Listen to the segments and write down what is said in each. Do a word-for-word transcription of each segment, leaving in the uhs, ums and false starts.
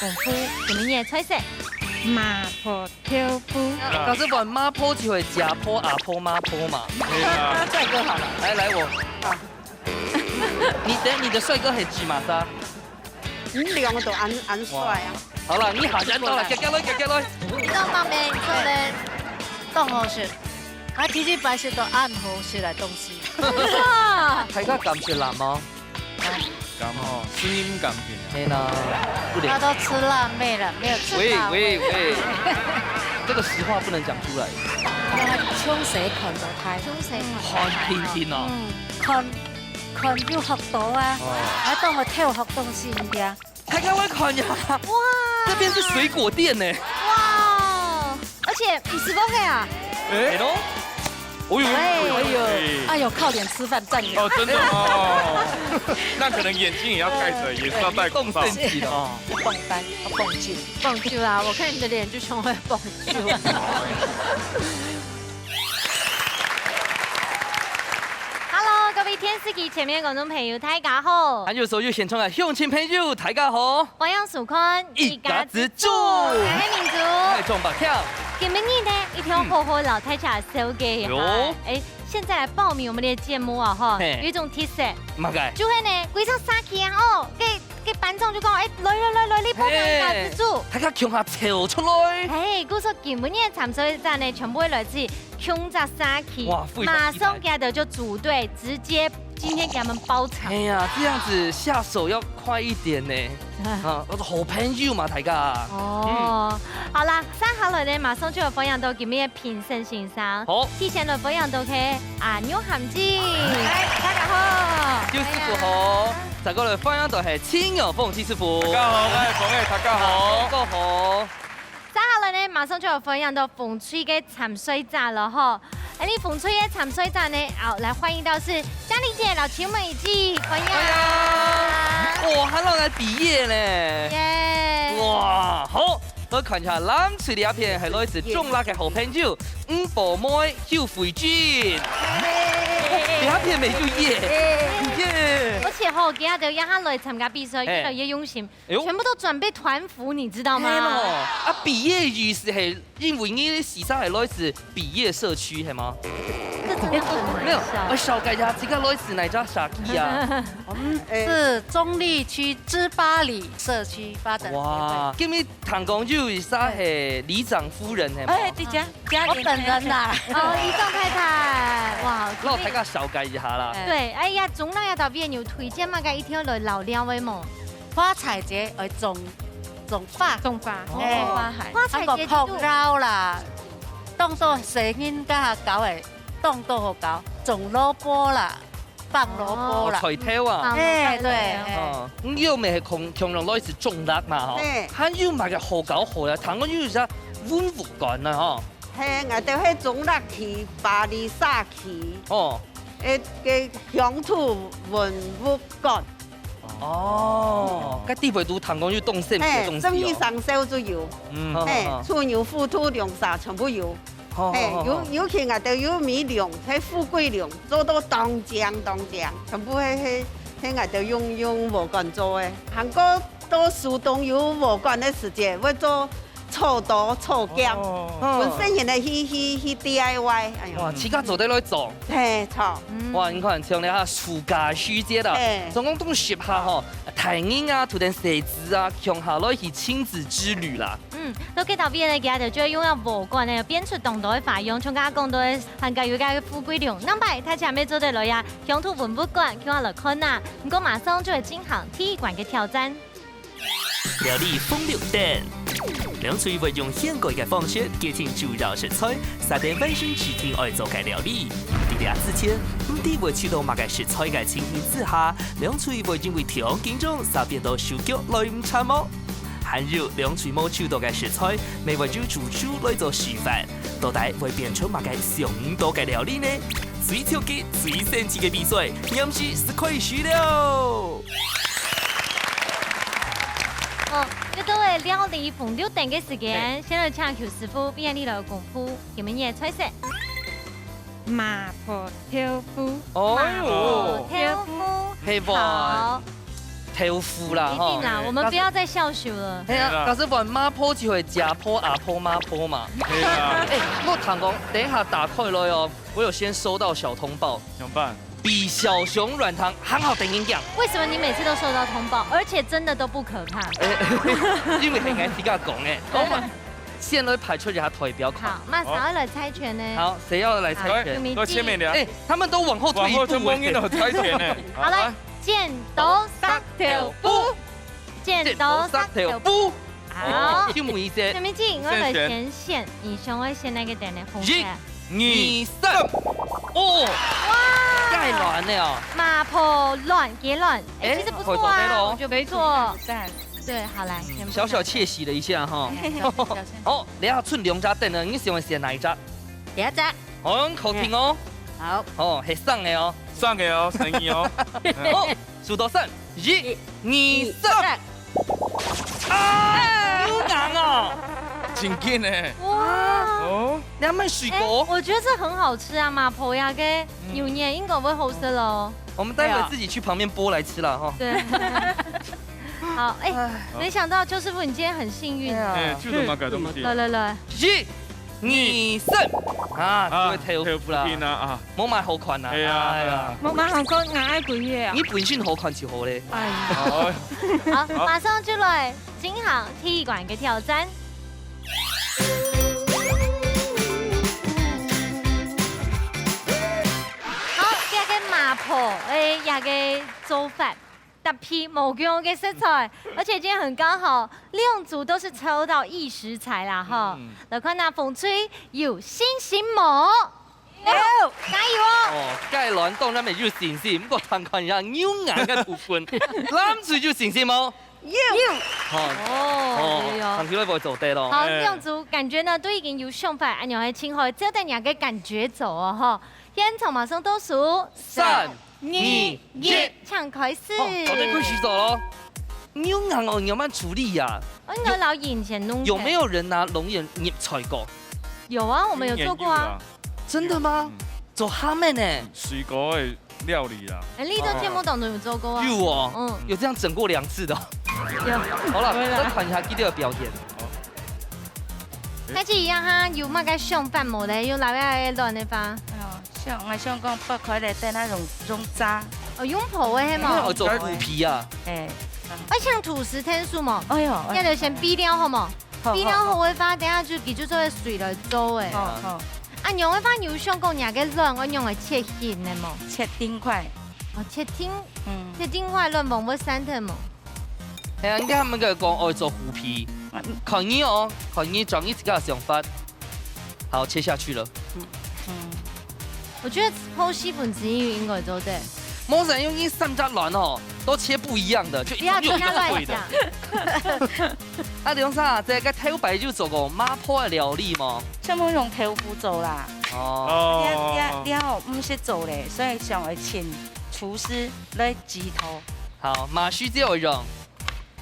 功夫，今晡日个菜色，麻婆豆腐。假使講麻婆就係家婆、阿婆、麻婆嘛。帥哥好了。來，來我。你等，你的帥哥係指麼儕？你兩個都恁，恁帥啊。好了，你下先到了，遽遽來，遽遽來。你講麼个？你講个當好食，啊，其實本身都恁好食个東西。大家敢食辣無？敢吼，聲音敢聽啊？係啦，不能。他都吃辣妹了，沒有吃辣妹。喂，喂，喂，這個實話不能講出來。衝死看到太，衝死看。看定定哦。嗯，看，看有學到啊，哦。還當我偷學東西一樣。大家會看呀，哇，這邊是水果店呢。哇，而且五十塊啊。哎，哦喲，哎呦，哎呦，哎呦，靠脸吃飯，讚。哦，真的哦。那可能眼睛也要蓋着，也是要戴口罩。哎，你动身体了哦。蹦单，要蹦进。蹦球啊，我看你的脸就像會蹦球。Hello，各位電視機前面的觀眾朋友，大家好。還有所有現場的鄉親朋友，大家好。歡迎收看一家之煮。我係明珠。我係鍾伯強。今晡日呢，一定要好好摎大家紹介一下。嗯。哎，現在來報名我們的節目啊，哈，嘿。有一種特色。麼个？就係呢，非常生氣啊，哦，該，該班長就講，哎，來來來來，你報名一家之煮。嘿，大家共下走出來。哎，故所今晡日个參賽者呢，全部會來自 共隻社區，哇，非常期待。馬上佢兜就組隊，直接今天給他們包場。哎呀，這樣子下手要快一點呢。啊，我的好朋友嘛，大家。哦，嗯。好啦，接下來呢，馬上就有歡迎到今日个評審先生。好。提前來歡迎到个阿玉涵姊。哎，大家好。邱師傅好。哎呀。再過來歡迎到係陳玉鳳陳師傅。大家好，我係鳳仔，大家好。大家好。 接下來呢，馬上就有歡迎到紅隊个參賽者了吼。哎，你紅隊个參賽者呢，好，來歡迎到是嘉玲姐、老秦妹姊，歡迎。歡迎。哇，還落來畢業呢。耶。哇，好，來看一下藍隊這片，係來自中壢个好朋友，吳寶妹、邱慧君。耶。這片沒有耶。耶。耶。而且吼，今仔日也還來參加比賽，哎。越來越用心。 哎喲。全部都準備團服，你知道嗎？係咯，啊，畢業雨是係因為你个時差係來自畢業社區，係嗎？這真的很好笑。沒有，我紹介一下，這個來自哪隻社區啊？我們是中壢區知八里社區發展協會。哇，今日聽講有一儕係里長夫人，係嗎？哎，對，嘉，嘉玲。我本人啦。哦，里長太太，哇，那我大概紹介一下啦。哎。對，哎呀，中壢个特別有推薦麼个一定要來尞尞个無？ 花菜節愛種，種花。種花，哎，哦。種花海。花菜節就，還有煸肉啦，當多細人家搞个，當多好搞，種蘿蔔啦，放蘿蔔啦。哦，菜頭啊。哎，對，哎。哦，你又毋係共，共樣來自中壢嘛，吼。哎。還有麼个好搞好啦，聽講有一隻文物館呢，吼。 嘿，𠊎兜係中壢區八里社區，哦。个，个鄉土文物館。哦，該地位都聽講有當神秘个東西哦。嘿，生米生餿都有。嗯。嘿，好，好，好。豬牛、虎、兔、龍、蛇全部有。好，好，嘿，好，好。尤，尤其𠊎兜有米龍，係富貴龍，做到當靚當靚，全部係，係，係𠊎兜用，用禾稈做个。還過到秋冬有禾稈个時節，會做 草刀、草劍，哦。分細人仔去，去，去D I Y，哎喲。哇，自家做得來種。嘿，著。嗯。哇，你看，像這下暑假時節啊，嘿。總共都十下吼，大人啊，同等細子啊，共下來去親子之旅啦。嗯，到該頭邊呢，佢兜就會用到禾稈呢，變出當多个花樣，像剛剛講到个，還加有該个富貴龍，兩擺大家也做得來呀，鄉土文物館，共下來看啊。毋過馬上就會進行第一關个挑戰。 料理紅綠燈。兩隊會用現改个方式，決定主要食材，設定完成指定愛做个料理。在這之前，毋知會取到麼个食材个情形之下，兩隊會因為忒緊張，煞變到手腳來毋掣哦。還有兩隊無取到个食材，乜會由主廚來做示範，到底會變出麼个想毋到个料理呢？最刺激、最神奇个比賽，臨時就開始了！ 哦，又到了料理紅綠燈个時間，嘿。先來請邱師傅為𠊎俚來公布今晡日个菜色。麻婆豆腐。哎喲。麻婆豆腐。係無？好。豆腐啦，吼。一定啦，我们不要再笑咻了。係啊，係啦。假使換麻婆就會食婆、阿婆、麻婆嘛。係啊。哎，我聽講，等一下打開來哦，我有先收到小通報。怎麼辦？比小熊軟糖還好等人講。為什麼你每次都收到通報，而且真的都不可怕？哎，因為很愛聽人講哎。我們先來派出一下代表看。好，馬上要來猜拳呢。好，誰要來猜拳？來，有名氣。都前面的啊。哎，他們都往後退一步哎。往後退，往後退，猜拳呢。好，來，剪刀石頭布。 剪刀石頭布。好。哦，就無意思。陳明靜，我來先選，你想愛選哪個等的紅色？一、二、三。哦，哇！蓋軟的哦。麻婆軟，幾軟。哎，哎，其實不錯啊，好做得咯。我覺得不錯。讚。對，好來，全部小小竊喜了一下哈。小小小小。好，等下出兩隻等呢，你想愛選哪一隻？第一隻。好，好聽哦。好。哦，係生个哦。生个哦，生意哦。好，數到三，一、二、三。啊，有硬哦。真緊呢。哇！哦。你還賣水果？哎，我覺得這很好吃啊，麻婆呀，跟牛肉應該會好食咯。我們待會自己去旁邊剝來吃啦，哈。對。好，哎，沒想到邱師傅，你今天很幸運。哎呀。哎，就這麼个東西。來來來。一、二、三。啊，啊，這位豆腐啦。豆腐丁啊，啊。 無買好看啊。係啊，哎呀。係啊。無買好看，𠊎愛幾个啊？你本身好看就好咧。哎呀。哦。好，好。馬上就來進行第一關个挑戰。好，這个麻婆，哎，這个做法，搭配無共个食材，而且今天很剛好，兩組都是抽到異食材啦，哈。嗯。來看下紅隊有信心無？ 有，加油哦！哦，該卵當然係有信心，毋過聽看一下牛眼个部分，藍隊有信心無？有。好，哦，哦，有。聽起來會做得咯。好，哎。兩組感覺呢都已經有想法，恁樣係盡好，照等人个感覺走哦，吼。現場馬上倒數，三、二、一，請開始。哦，做得開始做咯。牛眼哦，你要慢慢處理呀。哦，你要老引前弄。有沒有人拿龍眼入菜過？有啊，我們有做過啊。 真的嗎？嗯。做蝦米呢？水果的料理啦。哎，你在節目當中有做過啊？有哦，嗯。有這樣整過兩次的哦。有。好了，有啦。再看一下今天的表演。好。大家一樣哈，有麼个想法無咧？有哪位來亂的吧？哎喲，想，𠊎想講剝開來，等下用，用炸。哦，用烰个係無？因為愛做虎皮啊。哎。愛像吐司天數無？哎喲，哎。那就先煸了好無？ 好，煸了好个話，等下就，佢就做个水來做个。好，好。啊，仰个話，你有想講若个卵愛仰个切形个無？切丁塊。哦，切丁，嗯。切丁塊卵黃會散忒無？係啊，人家他們个講愛做虎皮，嗯。看你哦，看你照你自家个想法。好，切下去了。嗯，嗯。我覺得剖四分之一應該做得。無人用一三隻卵哦，都切不一樣的，就一不要聽他亂講。種又一樣的。 啊，梁生啊，這个頭擺有做過麻婆个料理無？全部用豆腐做啦。哦。哦。這，這，這吼，毋識做咧，所以想愛請廚師來指導。好，麼个時節愛用？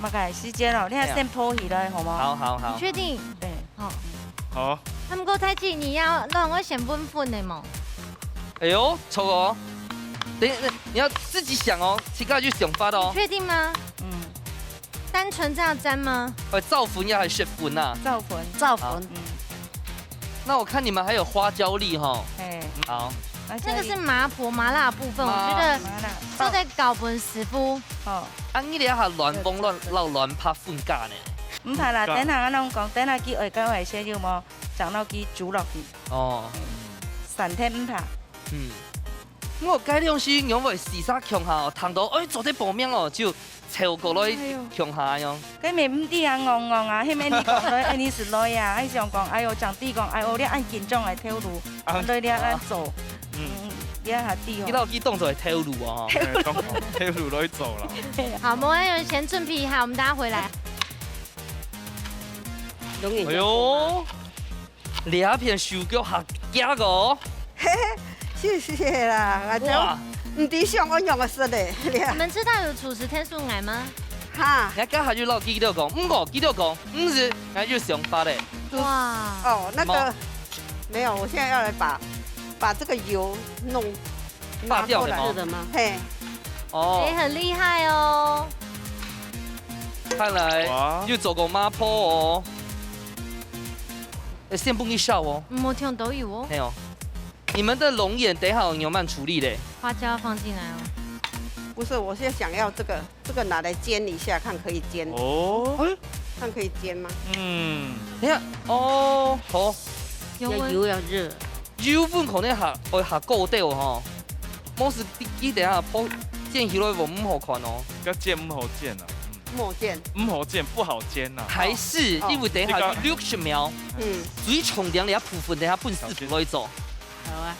麼个時節咯，你愛先烰起來，好無？好，好，好。你確定？對。好。好。啊，毋過太子，你愛卵愛先搵粉个無？哎喲，錯哦。等一下，你要自己想哦，自家有想法哦。你確定嗎？嗯。 單純這樣沾嗎？呃，燥粉也還係粉啊？燥粉。燥粉。好。嗯。那我看你們還有花椒粒吼。嘿。好。那這個是麻婆麻辣的部分，麻，我覺得麻辣。做得交分師傅。好。啊，你這下卵黃卵，摎卵白分家呢？毋怕啦，等下𠊎摎你講，等下佢愛加外些有無？將落去煮落去。哦。散忒毋怕。嗯。 毋過該兩時仰會四儕共下哦，聽到，哎，做得報名哦，就湊過來共下樣。哎喲。該乜毋知啊，戇戇啊，係乜你講來，哎，你係來啊，還想講，哎喲，講知講，哎喲，你恁緊張个頭路，啊，來你恁做，嗯。嗯，你恁下知哦。你老弟當做係頭路哦。哎，當頭路來做啦。好，我們先準備一下，我們等下回來。哎喲。 這片手腳較遽哦。嘿嘿，謝謝啦，𠊎就哇。毋知想愛仰个食咧，你們知道有廚師天數𠊎嗎？哈。人家剛才就老弟就講，毋過，佢就講，毋係，𠊎有想法咧。哇。哦，那個，沒有。沒有，我現在要來把，把這個油弄拔掉的嗎？拿過來。是的嗎？嘿。哦。哎，很厲害哦。看來哇。又做過麻婆哦。欸，先分你笑哦。嗯，我聽到有哦。沒有。你們的龍眼等一下有慢慢處理嘞。花椒放進來哦。不是，我是想要這個，這個拿來煎一下，看可以煎，哦。看可以煎嗎？嗯。等一下，哦，好。油溫。要油要熱。油溫可能還，會還過掉吼。莫是你，你等一下泡煎起來無，毋好看哦。要煎毋好煎啊。嗯。毋好煎。毋好煎，不好煎啊。還是，哦。因為等一下這個六十秒，嗯。水沖涼，你要鋪粉，等一下分師傅來做。小心。好啊。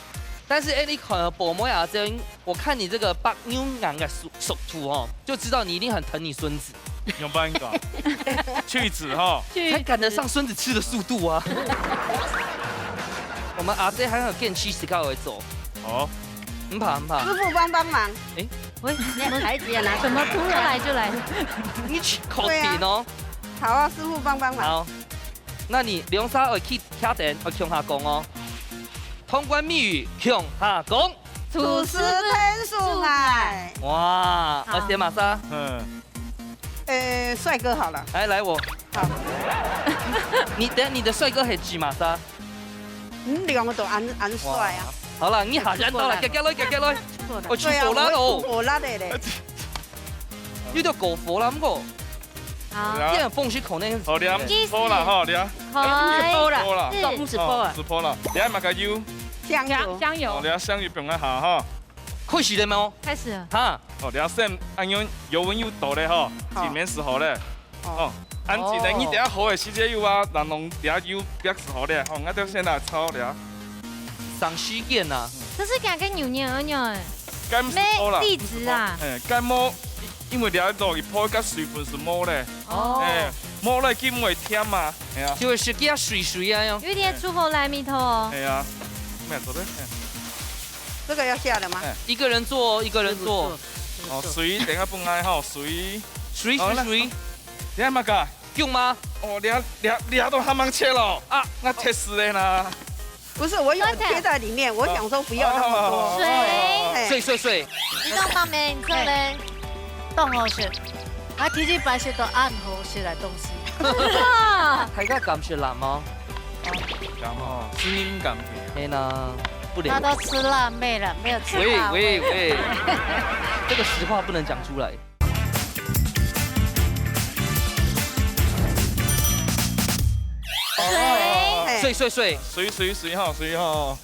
但是，欸，你看哦，薄妹啊，這樣，我看你這個剝牛眼个速，速度哦，就知道你一定很疼你孫子。用半個。去籽哈。去籽。才趕得上孫子吃的速度啊。我們阿姐還有見七十个會做。好。毋怕，毋怕。師傅幫幫忙。欸。喂，你要台子啊，拿什麼出來？來就來。你去考題哦。對啊。好啊，師傅幫幫忙。好。那你兩儕愛去徛等，愛共下講哦。通關密語，共下講。廚師天數來。哇，好。愛選麼儕？嗯。呃，帥哥好了。來，來我。好。你，等下你的帥哥係指麼儕？你兩個都恁，恁帥啊。哇。好啦，你下先到啦，遽遽來，遽遽來。我出火啦咯。對啊，我會出火啦的嘞。有點過火啦，毋過。好。這樣風水可能好，你啊，好啦，吼，你啊。好。好啦，是。好啦。是。哦，是好啦。你愛麼个油？香油。香，香油。哦，你啊，香油放一下，吼。開始了沒有？開始了。哈。哦，你啊，先，恁樣油溫又到了，吼，好。前面係好了。 哦。哦，恁樣呢，哦。你等下好个時節有啊，然後等下又煏就好了，吼，𠊎等先來炒了。省時間啊。這是講跟牛肉一樣欸。該毋係好啦，沒栗子啊。毋係好。嘿，該無，因為你愛落去泡，該水分係無咧。哦。嘿，無咧，佢毋會甜嘛，係啊。就會食起來水水啊，樣。有點出口來味道哦。係啊，沒有，做得，嘿。這個要下的嗎？嘿。一個人做，一個人做。哦，水，等下分𠊎吼，水。水，好，來。水，水。 你愛麼个？薑嗎？哦，你啊，你啊，你啊都還吂切咯。啊。𠊎切死了啦。不是，我有切在裡面，我想說不要那麼多。哦。水。嘿。水，水，水。你當方便，你做嘞。嘿。當好食。啊，其實白色都恁好食个東西。真的啊？大家敢食辣嗎？敢哦，是你毋敢食。嘿吶，不了解。他都吃辣妹了，沒有吃辣妹。喂，喂，喂，這個實話不能講出來。 水。水，水，水。水，水，水吼，水吼。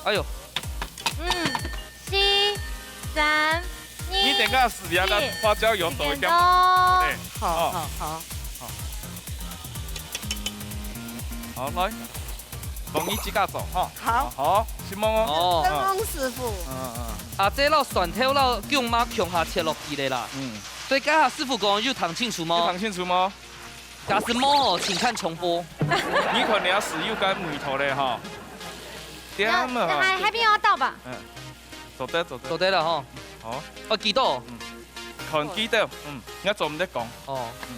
哎喲。嗯，四、三、二、你等下時間个花椒油倒一點。一。好，哦。好，好。好。好，來。 同你自家做，吼。好。好，承蒙哦。哦。承蒙師傅。嗯，嗯。啊，這摎蒜頭摎薑嘛共下切落去咧啦。嗯。所以剛才師傅講有聽清楚無？有聽清楚無？假使無吼，請看重播。你看你要使用該味道咧，吼。點啊。那，那還，還沒有要到吧？嗯。做得，做得。做得了吼。好。哦，幾多？嗯。看幾多？嗯，𠊎做毋得講。哦。嗯，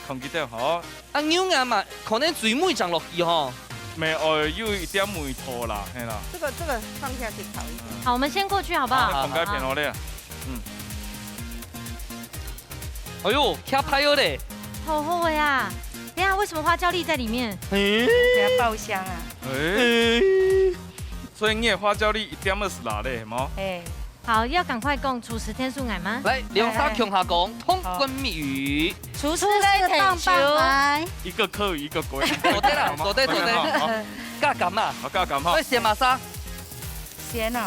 看幾多，好。 啊，牛眼嘛，可能最尾正落去吼。無，哦，有一點味道啦，係啦。這個，這個放下去炒一下。好，我們先過去好不好？好，好，好。放該片好咧。嗯。哎喲，徛歹了咧。好好味啊！等一下，為什麼花椒粒在裡面？嘿。給它爆香啊。欸。欸。所以你个花椒粒一點都毋係辣咧，係無？欸。 好，要趕快講，廚師天數來嗎？來，兩儕共下講，通關密語。廚師天數。廚師棒棒來。一個客語，一個國語。做得啦，做得，做得。好，好。加減啊。好，加減哈。愛選麼儕？選哦。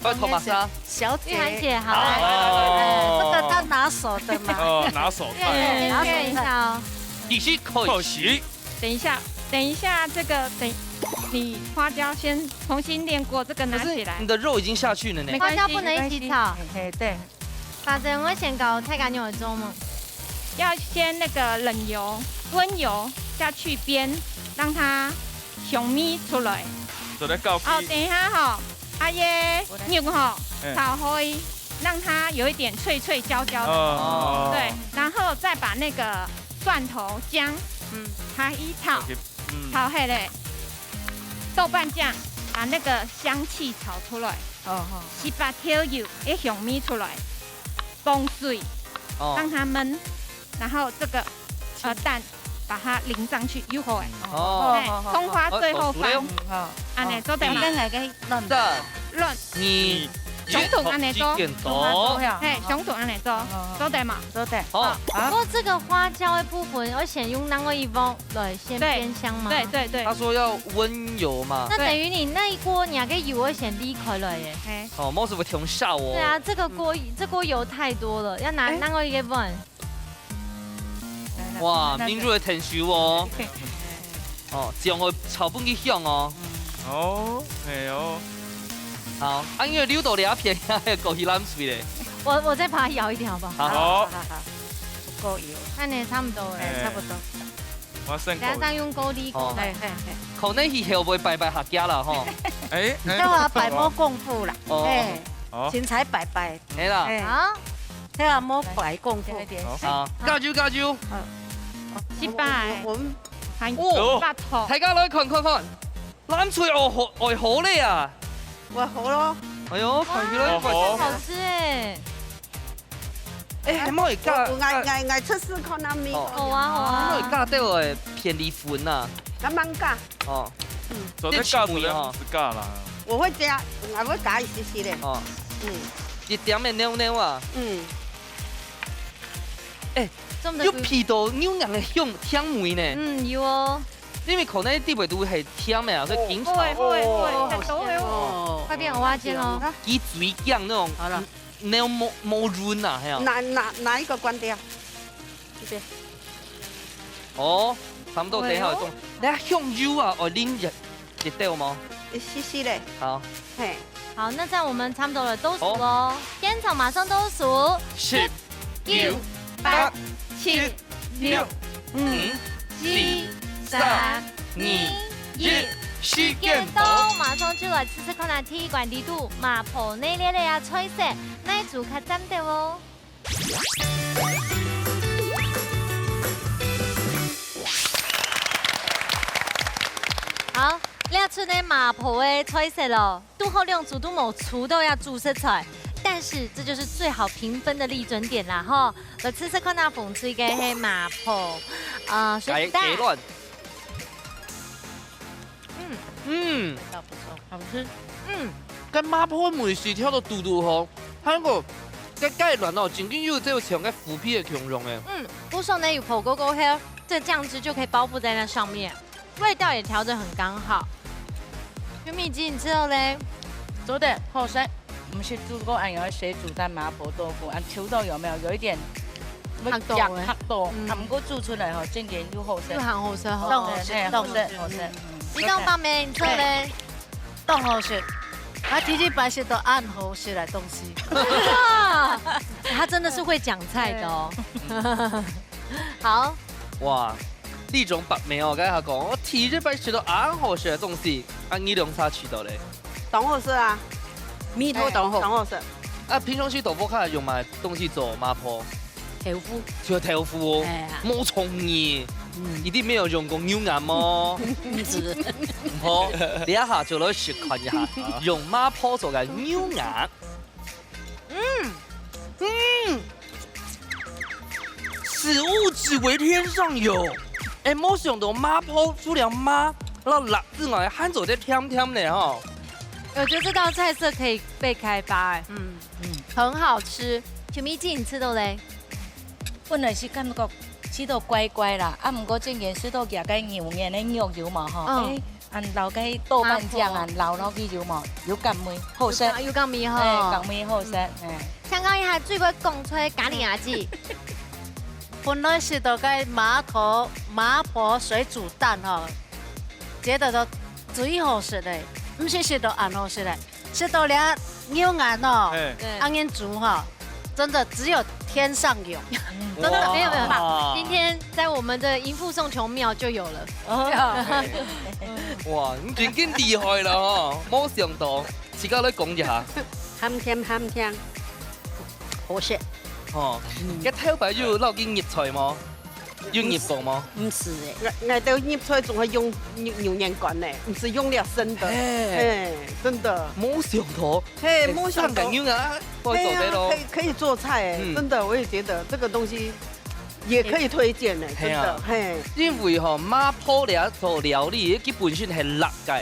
愛投麼儕？小姐。玉涵姐，好，來，來，來，來。哦。這個她拿手的嘛。哦，拿手菜。玉涵姐，選一下哦。你是可以。可惜。 等一下，等一下，這個等，你花椒先重新練過，這個拿起來。可是你的肉已經下去了呢。沒關係，花椒不能一起炒。沒關係。嘿，嘿，對。反正我先教大家仰般做嘛。要先那個冷油、溫油下去煸，讓它香味出來。做得搞哦，等一下哈，啊，這肉哈，嘿。炒開，讓它有一點脆脆焦焦的。哦。對，然後再把那個蒜頭、薑，嗯。下去炒，OK，嗯。炒好了，豆瓣醬，把那個香氣炒出來。哦，好。十八豆油，欸，香味出來。放水，哦。让它焖，然后这个，呃，蛋把它淋上去，又好哎。哦。哎，好，好，好，葱花最后放，好。哦，哦，熟了。嗯，好。恁呢做得吗？好。应该乱。三、乱。二、一，相同恁呢做。好，时间到。嘿，相同恁呢做，好，好，好。做得吗？做得。好。好。啊。不过这个花椒的部分，要先用另外一锅来先煸香吗？对，对，对。他说要温油嘛。那等于你那一锅，你还可以油会先离开了耶。嘿。哦，毛师傅挺吓我。对啊，这个锅，这锅油太多了，要拿，哎。拿过一个碗。哇，来，来，明珠的甜手哦。哦，这样会炒分佢香哦。哦，哎哟。好，啊，因为留到两片，还有枸杞烂水嘞。我，我再把它舀一点好不好？好。好。好，好，好。不够油。那也差不多了。哎。差不多。我先等下再用枸杞哦。过来。嘿，嘿，嘿。可能以后会拜拜客家了吼。哎，哎。这我要摆摸功夫啦。哦。哎，哦。芹菜拜拜。 嘿啦。哎。好。嘿啊，莫摆功夫。加一点水。好。好，加油，加油。嗯。失败。我，我，我们还哦，八头。大家来看看看，蓝隊哦，好，哦，好嘞啊。我好咯。哎哟，看起来哦，好。好吃哎。哎，莫会加，我，我，我，我，我试试看啊，咪。哦。好啊，好啊。莫会加掉哎，片栗粉呐。慢慢加。哦。嗯。做得加，做得毋使加啦。我会加，我会加一些些的。哦。嗯。一点点，牛牛啊。嗯。哎，做毋得有鼻到牛羊个香，香味呢。嗯，有哦。因为可能地位都系甜个啊，所以经常。哦，会，会，会，哦，很多会哦。好香哦。快变蚵仔煎哦。鸡嘴酱那种，好了。牛毛，毛润啊，系啊。哪，哪，哪一个关掉？这边。哦，差不多，等一下有动。哎哟。等下香油啊，哦，淋一，一滴吗？一丝丝嘞。好。 嘿。好，那这样我们差不多了，倒数哦。好。现场马上倒数。十、九、八、七、六、五、四、三、二、一，时间到，马上就来试试看啊，第一关里肚麻婆内列列啊，菜色，哪一组较赞个哦？ 好，這出呢麻婆个菜色咯，拄好兩組都無出到這主食材，但是這就是最好評分的立準點啦吼。來試試看啊，紅隊个係麻婆，呃，水煮蛋。雞，雞卵。 嗯。嗯。味道不错，好吃。嗯。該麻婆味緒調到堵堵好，還有該雞卵哦，正經有這種个腐皮个共樣誒。嗯，不錯呢，有火鍋過後，這醬汁就可以包覆在那上面，味道也調得很剛好。有米雞，你吃了嘞？做得好食，毋識煮過恁樣个水煮蛋麻婆豆腐，恁抽到有沒有？有一點 會夾較多，嗯。啊，毋過煮出來吼，正經又好食。又還好食吼。當好食，嘿，當好食。好食，好食。嗯。你當白面，你做咧？當好食。啊，第一擺食到恁好食个東西。哇，他真的是會講菜的哦。對。好。哇，這種白面哦，剛才講，我第一擺食到恁好食个東西，啊，你兩儕試到咧？當好食啊。味道當好。哎，當好食。啊，平常時在屋下用麼个東西做麻婆？ 豆腐。就豆腐哦，哎呀。無創意，嗯。一定沒有用過牛眼嗎？毋係。好，這下就來試看一下，用麻婆做个牛眼。嗯，嗯，食物只為天上有。哎，無想到麻婆除了麻，然後辣之外，還做得甜甜个吼。我覺得這道菜色可以被開發，哎。嗯。嗯。很好吃。請問你自己吃到嘞？ 本來是感覺試到怪怪啦，啊，毋過正經試到佢个牛眼个肉油嘛吼，嗯。哎，恁摎該豆瓣醬啊，摎落去有無？有甘味，好食。有甘，有甘味吼。哎，甘味好食，嗯。哎。請教一下，最尾講出來咖哩阿姊。本來食到該麻婆，麻婆水煮蛋吼，覺得都最好食个，毋係食到恁好食个。 食到這牛眼哦，嘿。對。恁樣煮哈，真的只有天上有。嗯。真的，沒有，沒有，哇。今天在我們的迎富送窮廟就有了。哦。哇，你真正厲害了哦，無想到，自家來講一下。鹹甜鹹甜，好食。哦，嗯。該頭擺有落去入菜無？有入過無？毋係欸，𠊎，𠊎兜入菜總係用牛，牛奶罐呢，毋係用了生个。嘿。嘿，真的。無想到，嘿，欸，無想到。生个牛奶，可以做得咯。對啊，可以，可以做菜欸，嗯。真的，我也覺得這個東西也可以推薦欸，嘿啊。真的，嘿。因為吼，麻婆這道料理，佢本身係辣个，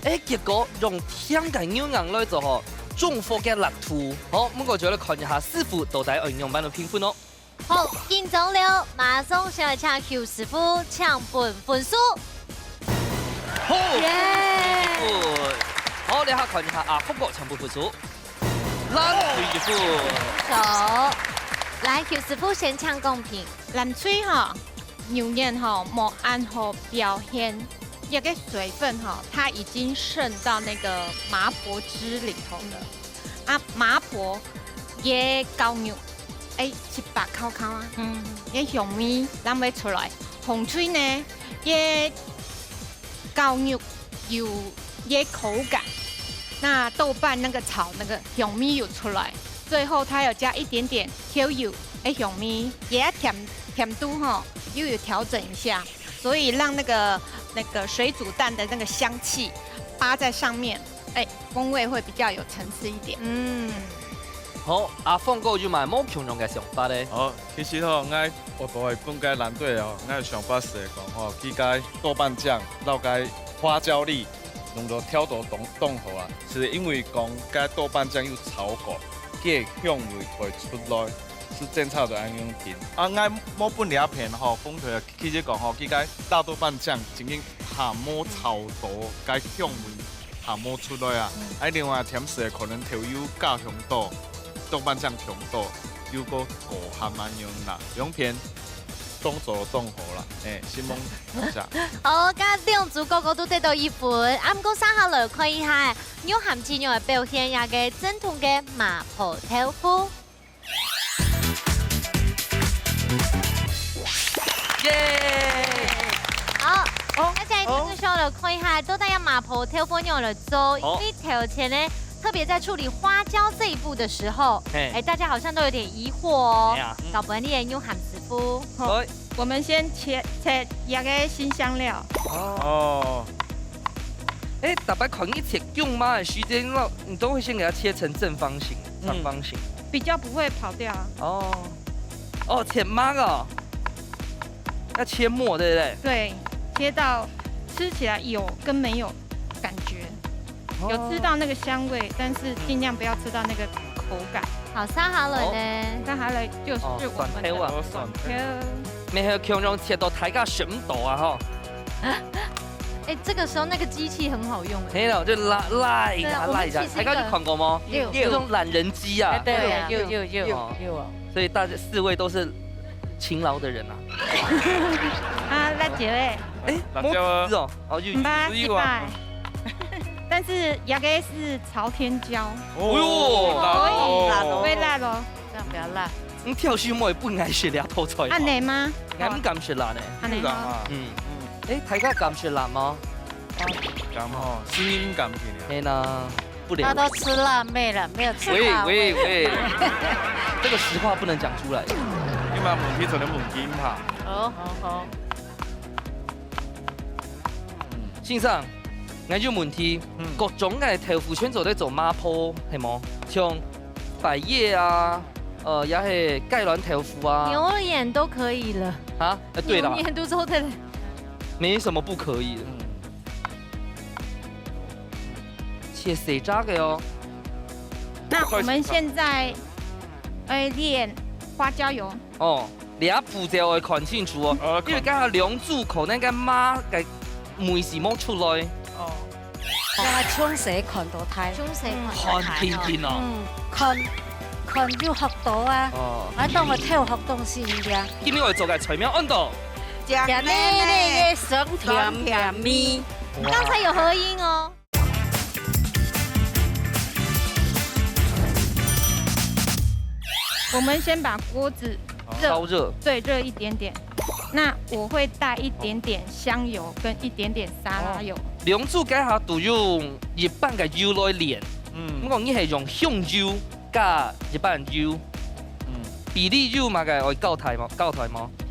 欸，結果用甜个牛奶來做吼，中和个辣度。好，毋過就來看一下師傅到底愛仰般來評分哦。 好，緊張了，馬上就來請邱師傅請分分數。好，耶！分。好，這下看一下阿福哥請分分數。爛醉一分。手，來，邱師傅先請公平。爛醉吼，牛奶吼，無恁好表現，這個水分吼，它已經滲到那個麻婆汁裡頭了。 啊，麻婆个絞肉，欸，一把烤烤啊，嗯。个香味，咱會出來。紅隊呢，个絞肉有个口感，那豆瓣那個炒那個香味有出來，最後它有加一點點豆油个香味，也要甜，甜度吼，又有調整一下，所以讓那個，那個水煮蛋的那個香氣扒在上面。 欸，風味會比較有層次一點。嗯。好，阿峰哥有麼个無共樣个想法呢？哦，其實吼，𠊎，𠊎會分該藍隊哦，𠊎个想法係講吼，佢該豆瓣醬，摎該花椒粒，弄到調到當，當好啊。係因為講該豆瓣醬有炒過，佢个香味會出來，係爭差在恁樣定。啊，𠊎無分這片吼，風頭 其實講吼，佢該辣豆瓣醬正經還無炒到該香味還無出來啊。嗯。啊，另外甜食可能豆油加傷多，豆瓣醬傷多，又過過鹹恁樣啦。兩片當做當好啦，欸，承蒙大家。好，該兩組哥哥都得到一分，啊，毋過接下來看一下，牛鹹雞肉个表現，這個正統个麻婆豆腐。 耶！好，哦，大家一定是需要來看一下，到底這麻婆豆腐仰般來做，哦。因為頭前呢，特別在處理花椒這一步的時候，嘿。欸，大家好像都有點疑惑哦。哎呀，嗯。搞不好你也用鹹師傅。好，來。我們先切，切這個辛香料。哦。哦。欸，逐擺看你切薑嫲个時間，你都會先給它切成正方形、嗯。長方形。比較不會跑掉啊。哦。 哦，切末哦，要切末，對不對？對，切到吃起來有跟沒有感覺，哦。有吃到那個香味，但是盡量不要吃到那個口感。好，接下來呢？哦。接下來就是我們的哦，蒜頭啊。蒜頭。沒有，共樣切到大家食毋到啊，吼。欸，這個時候那個機器很好用欸。係咯，就拉，拉一下，對啊，拉一下。我們其實一個大家有看過嗎？有。有一種懶人機啊。欸，對啊，有，有，有，哦。有啊。 所以大家四位都是勤勞的人啊。啊，辣椒欸。欸，辣椒啊。無籽哦，哦，有，毋怕，有啊。失敗。但是這個是朝天椒。哦喲。可以，哦。會辣哦。這樣比較辣。你挑選妹不愛食這道菜嗎？恁樣嗎？𠊎毋敢食辣呢。恁樣嗎？嗯。欸，大家敢食辣嗎？敢哦，聲音敢聽啊。係啦。 不了。他都吃辣妹了，沒有吃辣味。喂，喂，喂，這個實話不能講出來。你問問題，可能問題毋好。好，好，好。先生，𠊎有問題，嗯。各種个豆腐全做得做麻婆，係無？像百葉啊，呃，也係雞卵豆腐啊。牛眼都可以了。啊？呃，對啦。牛眼都做得了。沒什麼不可以的。嗯。 切細隻个哦。那我們現在，呃，煉花椒油。哦，這步驟愛看清楚哦，哦，因為剛剛兩組可能該麻个味緒無出來。哦。啊，從細看到大。從細看到大哦。看定定哦。嗯，看，看有學到啊。哦。啊，當我偷學東西一樣。今日愛做个菜名安到？食奶奶个酸甜甜味。哇。剛才有合音哦。 我們先把鍋子熱，燒熱。對，熱一點點。那我會帶一點點香油跟一點點沙拉油。哦。兩組該下都用一般个油來煉。嗯。毋過你係用香油加一般油。嗯。比例有麼个愛交代無？交代無？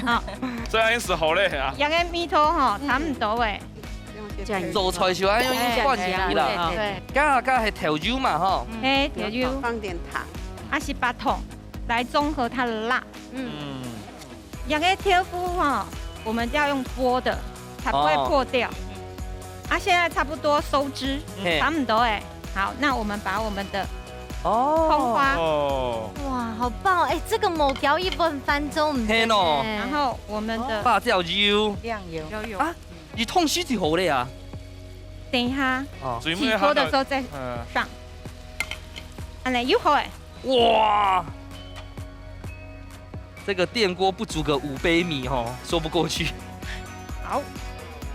好，所以恁樣係好咧啊。這个味道吼，差毋多誒。這樣就可以了。做菜就愛用一罐油啦。對，加下加係豆油嘛吼。嘿，豆油，放點糖。啊是白糖，來中和它的辣。嗯，這个豆腐吼，我們要用剝的，才不會破掉。啊，現在差不多收汁，嘿差不多誒。好，那我們把我們的哦蔥花，哦，哇，好棒！哎，這個無攪一碗飯都毋得嘿喏哎然後我們的辣椒油，醬油。油油，啊，你燙熟就好了啊。等一下哦，最起鍋的時候再嗯，上。按呢又好誒。哇，這個電鍋不煮個五杯米吼，說不過去。好，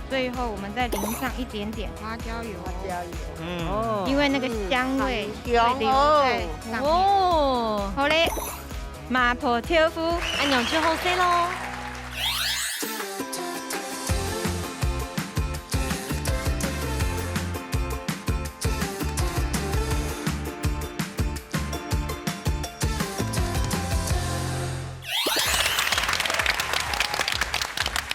最後我們再淋上一點點花椒油，花椒油。嗯，哦，因為那個香味會留在上面。哦，好嘞，麻婆豆腐，恁樣就好勢咯。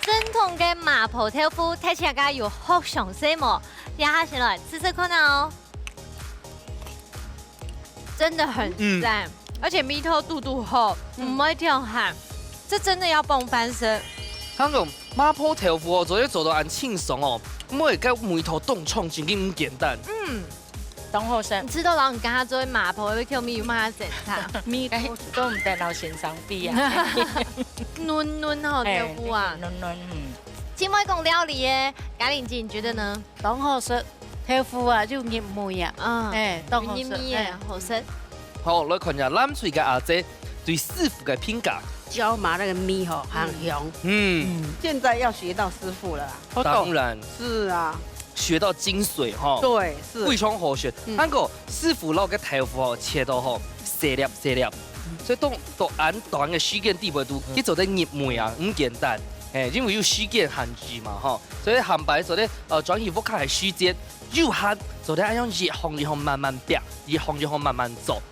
正統个麻婆豆腐，大家有學上手無？這下先來試試看啊哦。真的很讚，而且米頭肚肚厚，嗯毋會忒鹹，這真的要傍飯食。像這種麻婆豆腐哦，做得做到恁清爽哦，每個味道當重，真經毋簡單。嗯，當好食。你食到老人家做麻婆，會叫米有嘛檢查，米都都毋得老先生比啊。嫩嫩吼，豆腐啊。嫩嫩，嗯。盡會講料理个嘉玲姐，你覺得呢？當好食，豆腐啊，就入味啊。嗯，哎，當好食，入味个，哎。好食。好，來看一下藍隊个阿姐對師傅个評價。椒麻那個味吼，很香。嗯，現在要學到師傅了啦。當然。是啊。學到精髓哈。對，是。非常好學。嗯。還過師傅摎个豆腐吼，切到吼，細粒細粒。所以當，當恁短个時間底背肚，嗯。佢做得入味啊，毋簡單。哎，因為有時間限制嘛，吼。所以下擺做得，呃，轉去屋下个時間，有閒做得恁樣一項一項慢慢變，一項一項慢慢做。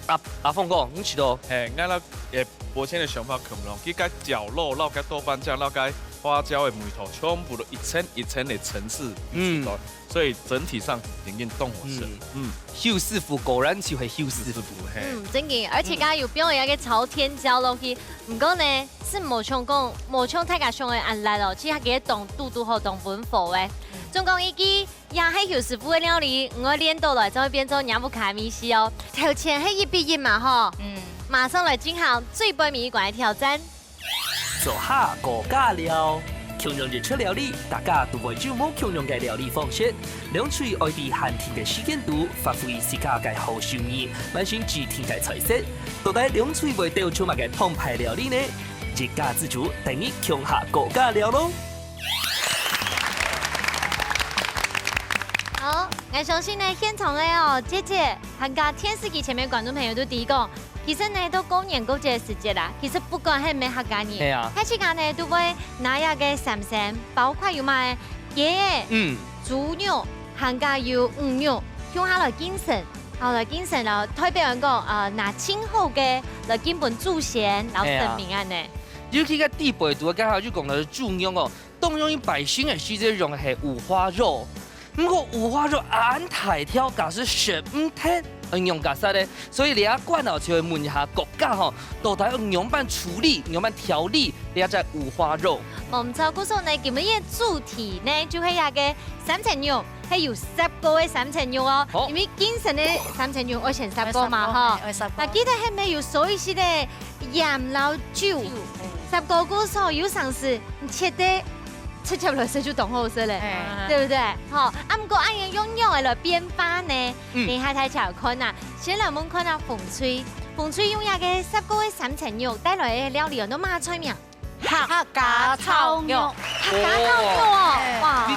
阿，阿峰哥，你試著？嘿，𠊎摎，呃，伯謙个想法共樣，佢个絞肉，摎个豆瓣醬，摎个花椒个味道，全部都一層一層个層次，嗯。所以整體上一定當好食。嗯。嗯。邱師傅果然就係邱師傅。邱師傅，嘿。嗯，真个，而且剛剛有放一個朝天椒落去，毋過呢，係無像講，無像大家想个恁辣哦，其實佢當堵堵好，當溫和个。總講一句，也係邱師傅个料理，毋愛練到來，就會變做若屋下个味緒哦。頭前係一比一嘛吼，嗯。馬上來進行最背尾一關个挑戰。 做下高價料。共樣一出料理，大家都會有無共樣个料理方式。兩隊愛在限定个時間肚，發揮自家个好手藝，完成指定个菜色。到底兩隊會鬥出麼个澎湃料理呢？一家之煮，等你共下高價料咯！好，𠊎相信呢，現場个哦，姐姐，還有電視機前面觀眾朋友都知講， 其實呢，到過年過節个時節啦，其實不管係毋係客家人，係啊。大自家呢都會拿這個三牲，包括有麼个雞仔、嗯。豬肉，還加有魚肉，共下來敬神，好來敬神，然後代表人講，呃，拿盡好个來敬分祖先，然後神明恁呢。係啊。尤其个底背肚，剛好就講到豬肉哦， 當容易百姓个時節用个係五花肉。毋過五花肉恁大條，假使食毋忒，愛仰結煞呢？所以這關哦，就愛問一下各家吼，到底愛仰般處理、仰般調理這隻五花肉？無毋著，故所呢，今日个主題呢，就係這個三層肉，係有煠過个三層肉哦。好。因為敬神个三層肉愛先煠過嘛，吼。愛煠過，愛煠過。啊，記得係毋係有燒一息个鹽摎酒，酒，嗯。煠過故所有常時，你切得 直接來食就當好食咧，哎。對不對？吼，啊，毋過恁樣用仰仔來變化呢？嗯。等一下大家看啊，先來問看啊，紅隊，紅隊用這個煠過个三層肉帶來个料理哦，安到麼菜名？客家炒肉。客家炒肉哦，哎。哇！你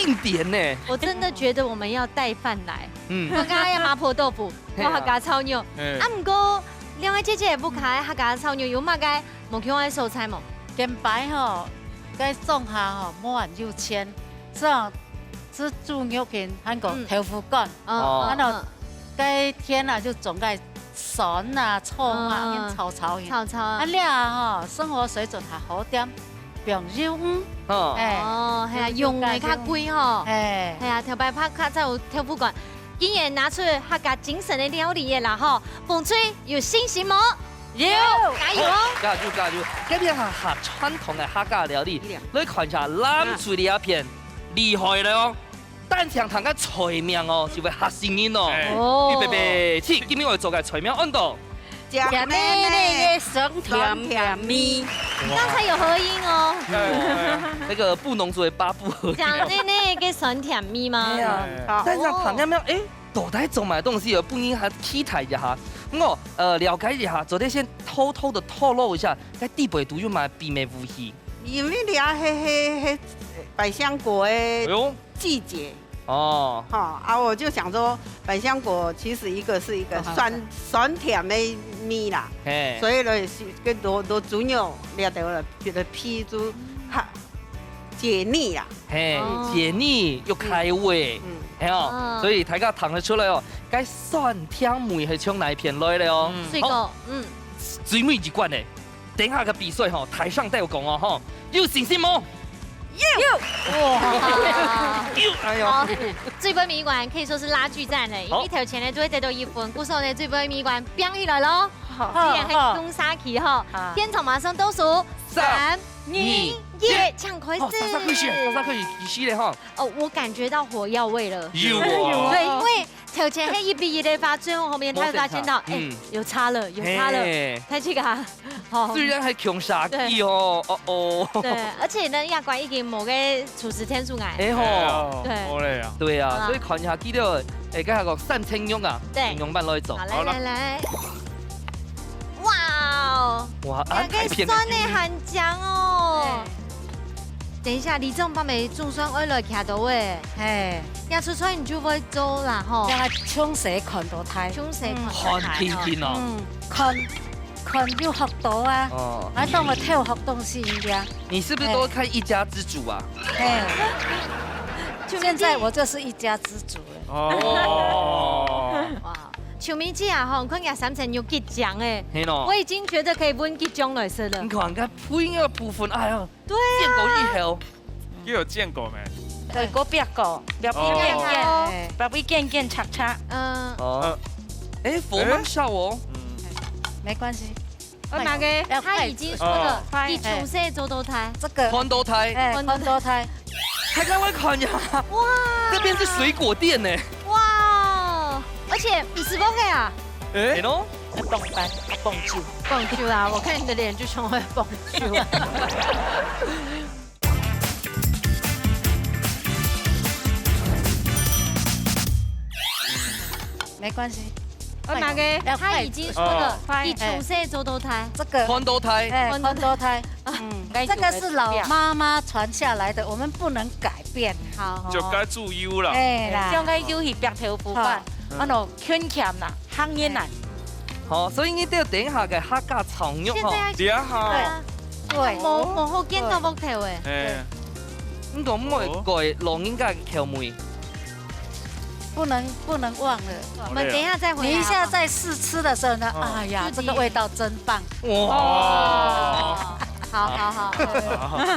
經典呢。我真的覺得我們要帶飯來。嗯。我剛剛要麻婆豆腐，係啊。我客家炒肉。哎。啊，毋過，兩位姐姐，屋下个客家炒肉有麼个 無共樣个所在無？今擺吼，該莊下吼，無恁有錢，所以吼，就煮肉片，還過豆腐乾。嗯。哦。然後，嗯。該田啊，就種該蒜啊、蔥啊，嗯。用炒炒去。炒炒啊。啊，這下吼，生活水準較好點，毋用油。哦。哎。哦，係啊，用个較貴吼。哎。係啊，頭擺拍較早有豆腐乾。 既然拿出客家精神个料理了啦吼，紅隊有信心無？有。加油哦！好，加油，加油！這片還，還傳統个客家料理，一定。來看一下藍隊這片，厲害了哦！單淨聽个菜名哦，就會嚇死人哦。哎。哦。預備，備，起，今日愛做个菜名安到 食奶奶个酸甜甜味。剛才有合音哦。哎，哎，哎。那個布農族的八部合調。食奶奶个酸甜味嗎？哎呀，好。但是旁邊沒有，哎，到底做麼个東西，有分人較期待一下。毋過，呃，了解一下，昨天先偷偷地透露一下，在地北都有麼个秘密武器。因為你啊，嘿，嘿，嘿，百香果的哎呦。 季節。哦。哈，啊，我就想說，百香果其實一個是一個酸，哦，好。酸甜的蜜啦，嘿。所以呢，是跟落，落豬肉，了得了，覺得批豬，哈，解膩啦。嘿，哦。解膩又開胃，嗯。嘿哦，哦。所以大家聽得出來哦，該酸甜味係從哪一片來的哦。嗯。水果，好。嗯。最尾一關呢， 等下个比賽吼，台上都有講哦吼，有信心無？有。哇。有，哎喲。好，最尾一關可以說是拉鋸戰了，因為好。頭前呢就會得到一分，故所呢最尾一關拼起來咯。好。雖然很攻殺期哈，好。現場馬上倒數，三、三、二、二、一，一，請開始。好，煞煞開始，煞煞開始，開始了哈。哦，我感覺到火藥味了。有啊。對，因為 頭前係一比一个話，最後後面他會發現到，無錯，哎，嗯。有差了，有差了。嘿。他這個啊，哦。雖然還窮煞機哦，哦哦。對，而且呢，這關已經無个廚師天數哎。哎吼。哎喲，對。好嘞啊。對啊，好啦。所以看一下，記得，哎，剛才講三層肉啊，對。用慢來做。好，來，好了。來，來。哇哦，哇，兩个酸的還靚哦。哎。等一下，李總，爸爸，總算愛來徛到位。嘿。這出菜你就會做啦吼。這个詳細看到大。詳細看到大哦。看定定哦。嗯，看 看有學到啊，哦。還當我偷學東西一樣。你是不是都看一家之煮啊？嘿。現在我就是一家之煮了。哦。哇，秋明姐啊，吼，看人家三層肉幾靚哎，嘿喏。我已經覺得可以分幾種來食了。你看，你看配料部分，哎呀，對啊。見過以後，又有見過沒？對，我別個，別位見見，哦。別位見見，擦擦。嗯。哦。哎，火蠻小哦。嗯。沒關係。 我那个，哎，他已經說了，哦。你從細做到大。這個，看到大。哎，看到大。大家會看呀。哇。這邊是水果店呢。哇，而且你是講个啊？哎。哎喏。要蹦班，要蹦球。蹦球啦，我看你的臉就像會蹦球。 沒關係。我那個，快點。他已經說了，哦。你從細做到大。這個，看到大。哎，看到大。看到大。嗯，這個是老媽媽傳下來的，我們不能改變。好。就該注意啦。哎啦。像該有一邊豆腐飯，好。啊，喏，圈圈啦，行業難。好，所以你等一下个客家炒肉吼。現在要，對啊。對啊。對。無，無好見到屋頭誒。哎。你講莫改老人家个口味。 不能，不能忘了。我們等一下再回來，你一下在試吃的時候呢，好不好？哎呀，就，這個味道真棒。哇。好，好，好。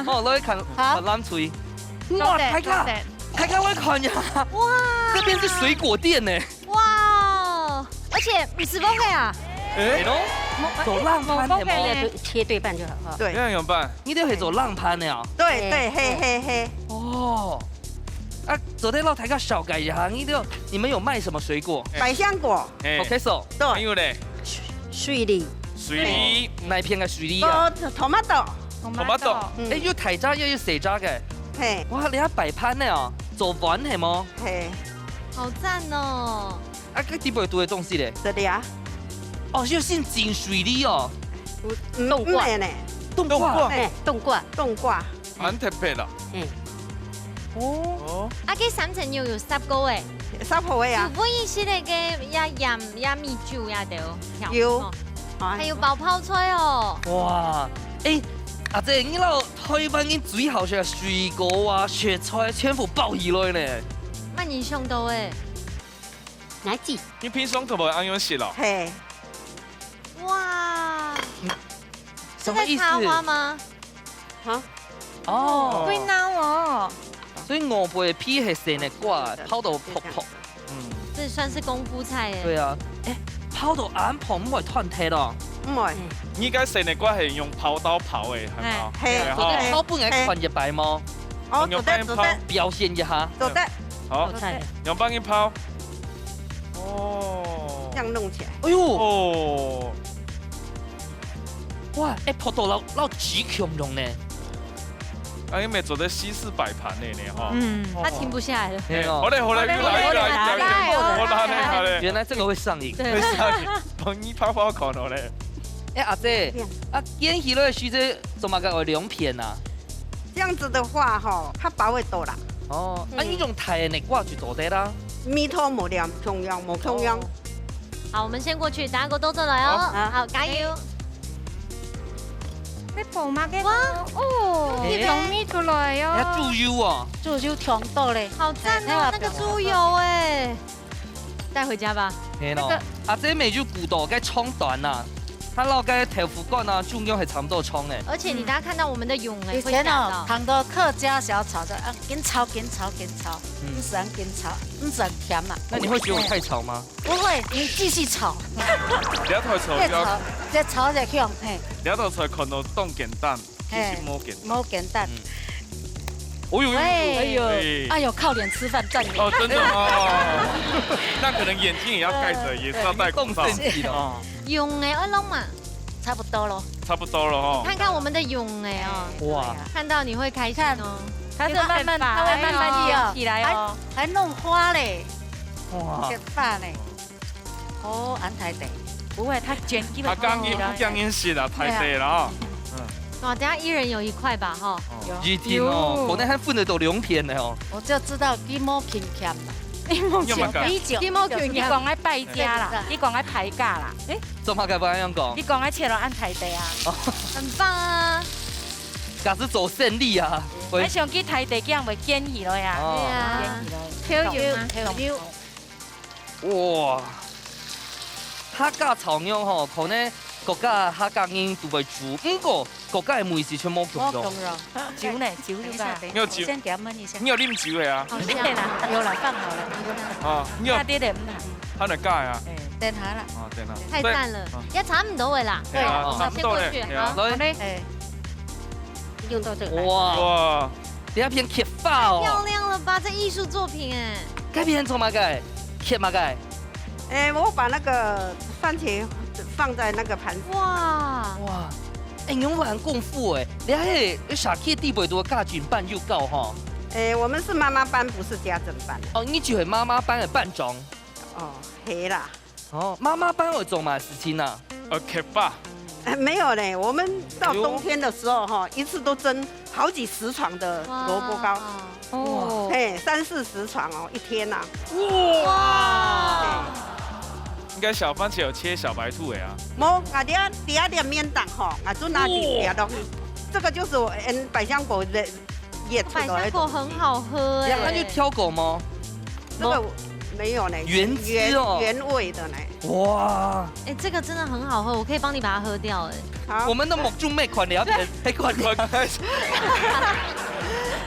哦，來看，好。看藍隊。哇，大家，大家會看呀。哇。這邊是水果店呢。哇，而且毋係講个啊。哎。哎喲，做冷盤个無？切對半就好哈。對。這樣怎麼辦？你這係做冷盤个啊？對，對，嘿，嘿，嘿。哦。 啊，做得摎大家紹介一下，你這，你們有賣什麼水果？百香果。哎。OK，so。對。還有咧？水梨。水梨。哪一片个水梨啊？哦，tomato。Tomato。嗯。哎，有大隻也有細隻个。嘿。哇，你還擺盤呢哦，做碗係無？嘿。好讚哦。啊，這底背肚个東西咧？這裡啊。哦，就係金水梨哦。嗯，嗯，冬瓜。嗯，呢。冬瓜。冬瓜。哎，冬瓜。冬瓜。 蠻特別啦。嗯。哦。哦。啊，該三層肉有煠過誒。煠好誒啊。有分一息个，个也鹽、也米酒也都調。有。哦。啊。還有包泡菜哦。哇，誒，阿姊，你摎台灣人最好食个水果啊、食材全部包起來呢。麼人想到誒？哪一隻？你平常都無恁樣食咯？嘿。哇。什麼意思？這在插花嗎？ 哈？哦。會惱哦。所以外背皮係細个瓜，對，對，對，泡到薄薄。對，對，對。嗯。這算是功夫菜耶。對啊。誒，泡到恁薄，毋會斷忒咯？毋會。嗯。你該細个瓜係用泡刀泡个，係無？哎。係，係吼。做得泡分𠊎看一擺無？哦，用做得，做得。表現一下。做得。好，做得。用幫你泡。哦。這樣弄起來。哎喲。哦。 哇，誒，泡到摎，摎紙共樣呢。啊，你乜做得西式擺盤呢，呢，吼。嗯，哦。他停不下來了。哎，對哦。好嘞，好嘞，好嘞，又來，又來，又來，好嘞，好嘞，好嘞。原來這個會上癮。對。會上癮，幫你泡泡看好嘞。誒，阿姊，嗯。啊，捲起來个時節，做麼个愛兩片啊？這樣子的話，吼，較薄會到啦。哦，啊，嗯。你用大个瓜就做得啦。味道無兩，共樣，無共樣。哦。 好，我們先過去，等下過多做來哦。好。好，加油。這泡麼个？哇。哦，誒。香味出來哦。要豬油哦。豬油忒多咧。好讚哦，哎，那個豬油哎。帶回家吧。係咯。那個，啊，這味就古早个蔥段啊，佢摎該豆腐乾啊，中央係差不多蔥誒。而且你等下看到我們的蛹哎，以前哦，會嚇到。很多客家小炒的，啊，緊炒，緊炒，緊炒，嗯。毋使緊炒，毋使甜嘛。那你會覺得我太吵嗎？ 不會，你繼續炒。這道菜越，越炒，越炒越香，嘿。這道菜看到當簡單，其實無簡單。嘿，無簡單。嗯。哦喲喲喲。喂。哎。哎喲，靠臉吃飯，讚。哦，真的哦。那可能眼睛也要蓋著，也是要戴口罩。對，你動身體了。哦。用的愛弄嘛？差不多咯。差不多了哈。看看我们的蛹哎哦，哇，看到你会开心哦。它是慢慢，它会慢慢起来哦。还弄花嘞，哇，雪白嘞。哦，恁大塊。不會，它煎起來。啊，剛剛不講飲食啦，太对了啊。嗯。哇，等下一人有一块吧，哈。有。一定哦，有。可能還分得到兩片呢哦。我就知道佢無勤儉啦。你無勤儉。你有沒有感？你講愛敗家啦，你講愛敗家啦。誒， 做麼个會恁樣講？你講愛切落恁大塊啊？哦。很棒啊！假使做生理啊，會。還想去大塊，這樣會堅起來啊。哦。對啊。堅起來。Q Q嘛。Q Q。哇，客家炒肉吼，可能各家客家人都會煮，毋過各家个味緒全無共樣。無共樣。酒呢？酒有無？等一下，等一下，沒有酒。我先給他燜一下。你有啉酒个啊？好香。有啦，有啦，放好了。啊，你有。那點點毋好。 還來改啊？哎。等下啦。啊，等下。太讚了，對。啊。也差不多了啦。對啊，哦，差不多了，先過去，對啊。好。來。好嘞。哎，用到這個。哇。哇。等下變雪花哦。漂亮了吧？這藝術作品哎。該片做麼个？雪麼个？哎，我把那個番茄放在那個盤子。哇。哇。哎，你有玩功夫哎，你還有下去地位都加緊拌又高哈。哎，我們是媽媽班，不是家政班。哦，你就係媽媽班个班長。 哦，係啦。哦，媽媽班會做麼个事情啊？呃，客話。哎，沒有嘞，我們到冬天的時候哈，一次都蒸好幾十床的蘿蔔糕。哇。哦。嘿，三四十床哦，一天吶。哇。應該小番茄有切小白兔的啊。無，𠊎這，這點面檔吼，𠊎就拿這，哇。這東西。這個就是我，嗯，百香果的 也出來。百香果很好喝哎。呀，那就挑果嗎？這個沒有呢，原汁哦。原，原味的呢。哇。哎，這個真的很好喝，我可以幫你把它喝掉哎。好。我們的目珠沒看了，還看了。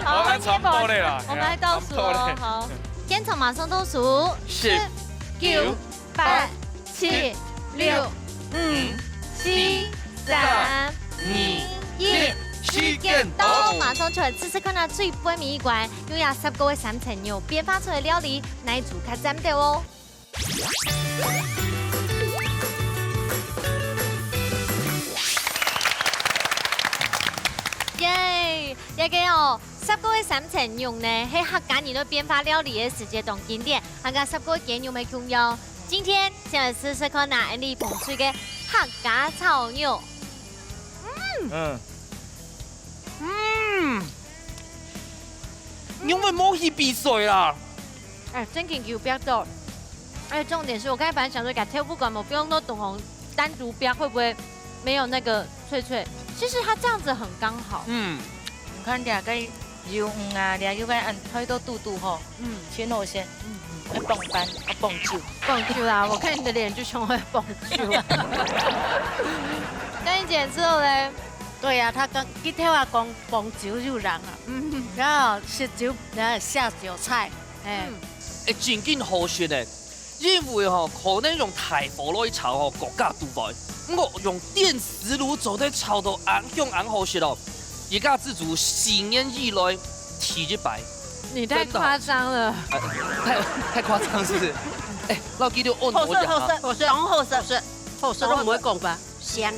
好，我們差不多了啦。我們來倒數哦，哎呀，差不多了。好，現場馬上倒數，十、九、八、七、六、五、四、三、二、一，時間到，馬上出來試試看啊，最尾一關，用這十個个三層肉變化出來料理，哪一組較讚兜哦？耶，這個哦，十個个三層肉呢，係客家人个變化料理个時節當經典，客家十個个雞肉个共樣。 今天先來試試看啊，𠊎俚彭水个客家炒肉。嗯。嗯。嗯。因為無去比賽啦。哎，真緊有煏到。而且重點是我剛才本來想說，給豆腐乾嘛，不用弄懂紅單獨煏，會不會沒有那個脆脆？其實它這樣子很剛好。嗯。你看這個 有，嗯啊，這有个恁推到肚肚吼，嗯。全好食，嗯，嗯。愛傍飯，愛傍酒。傍酒啊，我看你的臉就像會傍酒。跟你姐之後嘞？對呀，她剛，佢頭下講傍酒就人啊，嗯。然後食酒，然後下酒菜，哎。嗯。哎，真緊好食呢。 因為吼，可能用大火來炒吼，各家都會。毋過用電磁爐做得炒到恁香恁好食哦。這個製作十年以來第一擺。你太誇張了。真的好吃。哎，太，太誇張是不是？哎，老弟，你按摩一下。好食，好食，好食，好食，好食，都毋會講吧？香，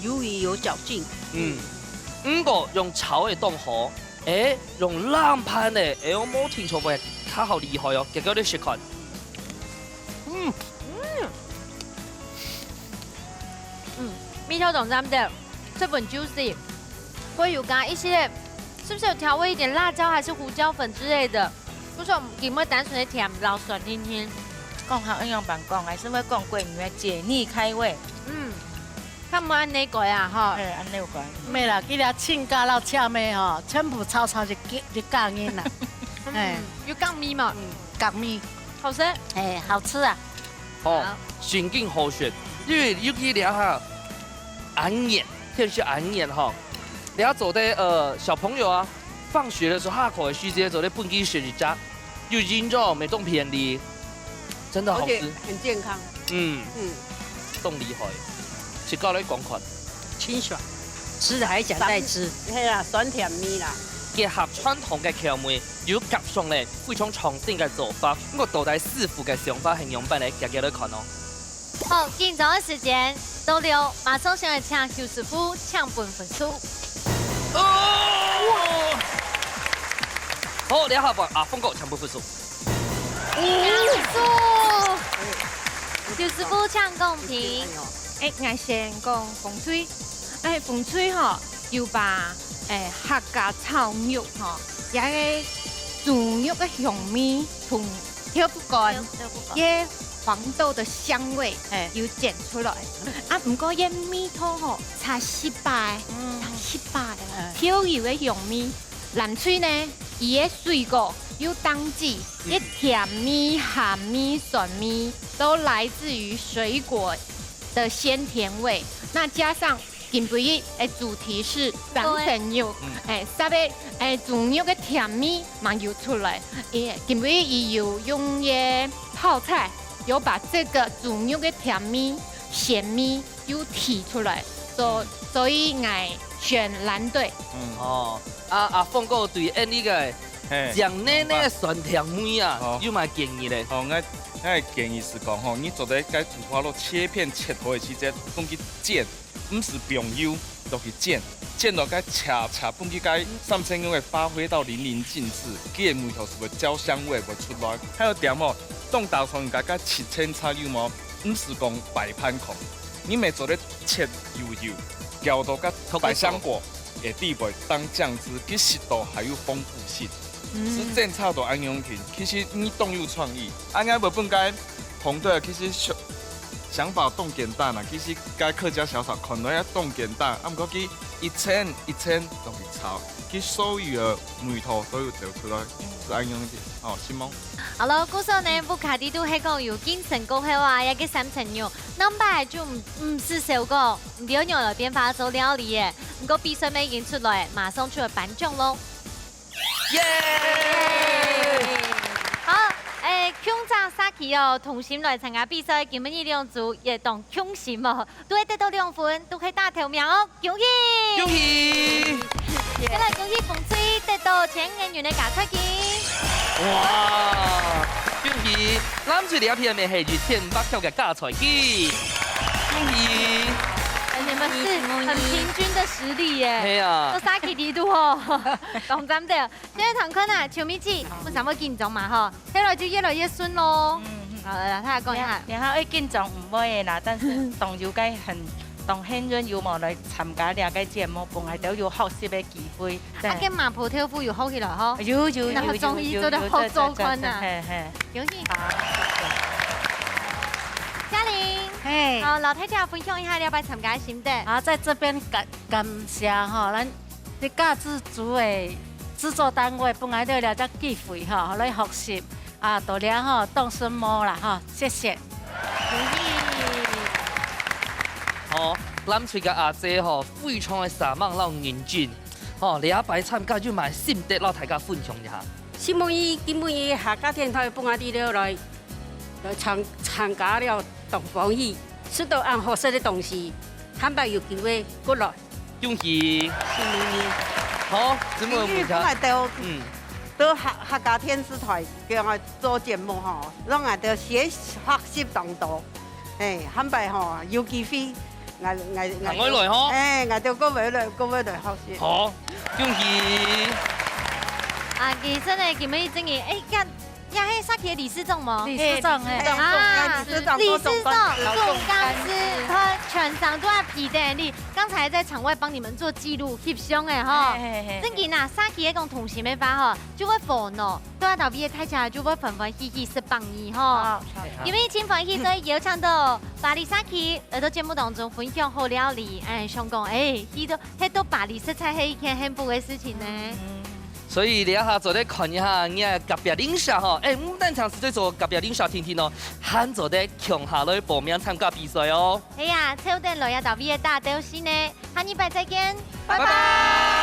魷魚有嚼勁。嗯，毋過用炒个當好。 哎，用冷盤呢，哎喲，無聽錯話，較好厲害哦，結果你試看。嗯。嗯。嗯，味道當讚个，十分juicy，會有加一些，是不是有調味一點辣椒還是胡椒粉之類的？不是，佢毋會單純个甜摎酸甜甜。講好恁樣般講，還係會講國語个解膩開胃。嗯。 較毋會恁呢改啊，吼。嘿，恁呢改。毋係啦，佢這親家摎親妹吼，全部炒炒一家，一家人啦。嗯，嘿。有合味嘛？嗯，合味。好食。嘿，好吃啊。哦，好。真經好食，因為尤其這下恁熱，天氣恁熱吼，這下做得，呃，小朋友啊，放學的時候，下課个時間做得分佢食一隻。 又營養，乜當便利，真的好吃。而且很健康。嗯。嗯。當厲害，食到來講看。清爽，吃的還想再吃。酸，係啦，酸甜味啦。結合傳統个口味，又合上了非常創新个做法。毋過到底師傅个想法係仰般呢？遽遽來看哦。好，緊張个時間，到了，馬上先來請九十五請分分數。哦！好，這下換阿峰哥請分分數。分數，九十五請公平。哎，𠊎先講紅隊。哎，紅隊吼，有把，哎，客家炒肉吼，這个豬肉个香味同豆腐乾，豆，豆腐乾。這黃豆的香味，哎。有撿出來。啊，毋過這味道吼，差息把，嗯。差息把个，嗯。豆油个香味。藍隊呢，佢个水果有當季，嗯。這甜味、鹹味、酸味，都來自於水果的鮮甜味。那加上今晡日，哎，主題是三層肉，嗯。哎，所以，哎，豬肉个甜味嘛有出來。哎，今晡日佢有用个泡菜，有把這個豬肉个甜味、鹹味有提出來，所，嗯。所以𠊎選藍隊。嗯。哦，啊，阿峰哥對𠊎个，嘿，醬奶奶个酸甜味啊，哦。有麼建議咧？哦，𠊎，𠊎个建議係講吼，你做得該五花肉切片切好个時節，放去煎。 毋使放油，落去煎，煎到該赤赤，分佢該三層肉个發揮到淋漓盡致，佢个味道係會焦香味會出來。還有點哦，當打算人家該七層茶有無？毋使講擺盤空，你乜做得切幼幼，攪到該百香果个底背當醬汁，其實都還有豐富性。嗯。係煎茶都恁樣定，其實你當有創意，恁樣會分該紅隊其實想 想法當簡單啊，其實該客家小炒看來也當簡單，啊，毋過佢一層一層落去炒，佢所有个味道都有走出來，係恁樣个，哦，承蒙。好了，故所呢，屋下底肚係講有經驗過後啊，這個三層肉，兩擺就毋，毋使愁過，毋知愛仰來變化做料理耶。毋過比賽名已經出來，馬上就愛頒獎咯。 耶！好，誒，共隻社區哦，同心來參加比賽，今晡日兩組也當共心哦，都會得到兩分，都會打頭名哦，恭喜！恭喜！再來恭喜紅隊得到千元个加菜金。哇！恭喜！藍隊這片面係一千五百塊个加菜金，恭喜！哎，你們是很平均的實力耶。係啊。都社區裡肚哦，當讚的。 這個團看啊，秋妹姐，好。為啥麼緊張嘛吼？後來就越來越順咯。嗯，嗯。好，來，來，大家講一下。然後，然後會緊張毋會啦，但是當有該很，當幸運有無來參加這個節目，本來都有學習个機會。對。啊，跟麻婆豆腐有學起來吼？有，有，有，然後終於做得好做看啊。有，有，有，有，有，有，有，嘿，嘿。恭喜。好，謝謝。嘉玲。嘿。好，摎大家分享一下這擺參加个心得。好，在這邊感，感謝吼，咱 這家族組个製作單位分𠊎兜這隻機會吼，來學習啊，到這吼，當承蒙啦吼，謝謝。好，藍隊个阿姐吼，非常个生猛摎認真。吼，這一擺參加有麼个心得摎大家分享一下。承蒙佢，今晡日客家電台分𠊎兜來，來參，參加了當歡喜，食到恁好食个東西，下擺有機會過來。 恭喜！承蒙你。好，姊妹，我們講，𠊎兜，嗯。到客，客家電視台，叫𠊎做節目吼，讓𠊎兜學，學習當多。嘿，下擺吼，有機會，𠊎，𠊎，𠊎兜，還愛來吼。哎，𠊎兜各位來，各位來學習。好，恭喜！啊，其實呢，今晡日真个，哎，這 這係社區个理事長無？理事長，哎。啊，理事長、總幹事、總幹事，佢全場都在陪等你。剛才在場外幫你們做記錄，翕相个吼。嘿，嘿，嘿。正經啊，社區个講同心个話吼，就會和樂，對啊，頭尾个大家就會歡歡喜喜食百二吼。好，好。因為真歡喜，所以邀請到巴黎社區來到節目當中分享好料理，哎，想講，哎，去到，去到巴黎食菜係一件幸福个事情呢。嗯。 所以這下做得看一下，你个隔壁鄰舍吼，哎，毋單淨係做隔壁鄰舍定定哦，還做得共下來報名參加比賽哦。係啊，湊等來啊，大尾个大鬥士呢，下禮拜再見，拜拜。拜拜。